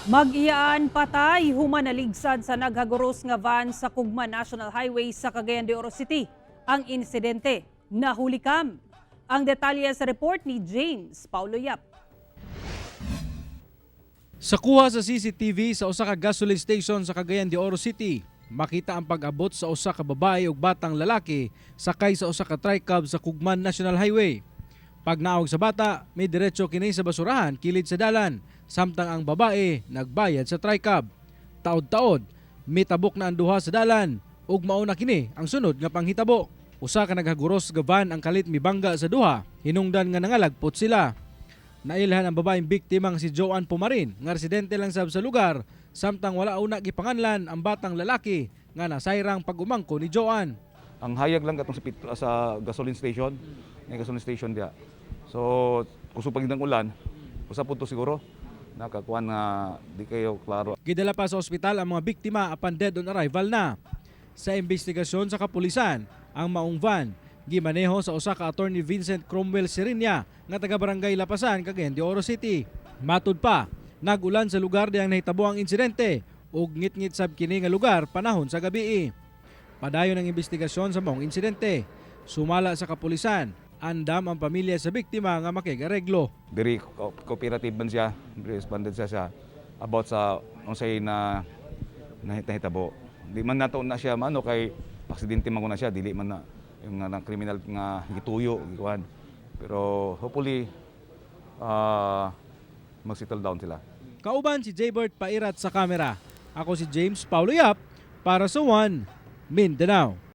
Mag-iyaan patay human naligsad sa naghaguros nga van sa Cugman National Highway sa Cagayan de Oro City. Ang insidente, nahulikam. Ang detalye sa report ni James Paulo Yap. Sa kuha sa CCTV sa usa ka gasoline station sa Cagayan de Oro City, makita ang pag-abot sa usa ka babae ug batang lalaki sakay sa usa ka tricab sa Cugman National Highway. Pag naog sa bata, may diretso kini sa basurahan kilid sa dalan, samtang ang babae nagbayad sa tricab. Taod-taod, mitabok na ang duha sa dalan ug mao na kini ang sunod nga panghitabo. Usa ka naghaguros nga van ang kalit mibangga sa duha, hinungdan nga nangalagpot sila. Nailhan ang babaeng biktima nga si Joanne Pumarin nga residente lang sab sa lugar, samtang wala una gipanganlan ang batang lalaki nga nasayrang pag-umangko ni Joanne. Ang hayag lang katong sa gasoline station, may gasoline station diya. So, kusog pag ng ulan, usa po to siguro nakakuan nga di kayo klaro. Gidala pa sa ospital ang mga biktima apan dead on arrival na. Sa investigasyon sa kapulisan, ang maong van gimaneho sa usa ka Attorney Vincent Cromwell Serinia nga taga Barangay Lapasan, Cagayan de Oro City. Matud pa, nag-ulan sa lugar diyang nahitabo ang insidente ug ngitngit sab kini nga lugar panahon sa gabii. Padayon ang investigasyon sa maong insidente. Sumala sa kapulisan, andam ang pamilya sa biktima nga makigareglo. Very cooperative man siya, very responded siya siya about sa unsay na nahitabo. Di man nato na siya mano kay aksidente man ko na siya, dili man na yung nga na criminal nga gituyo gikuan. Pero hopefully mag-settle down sila. Kauban si Jaybert Pairat sa kamera. Ako si James Paulo Yap para sa One Mindanao.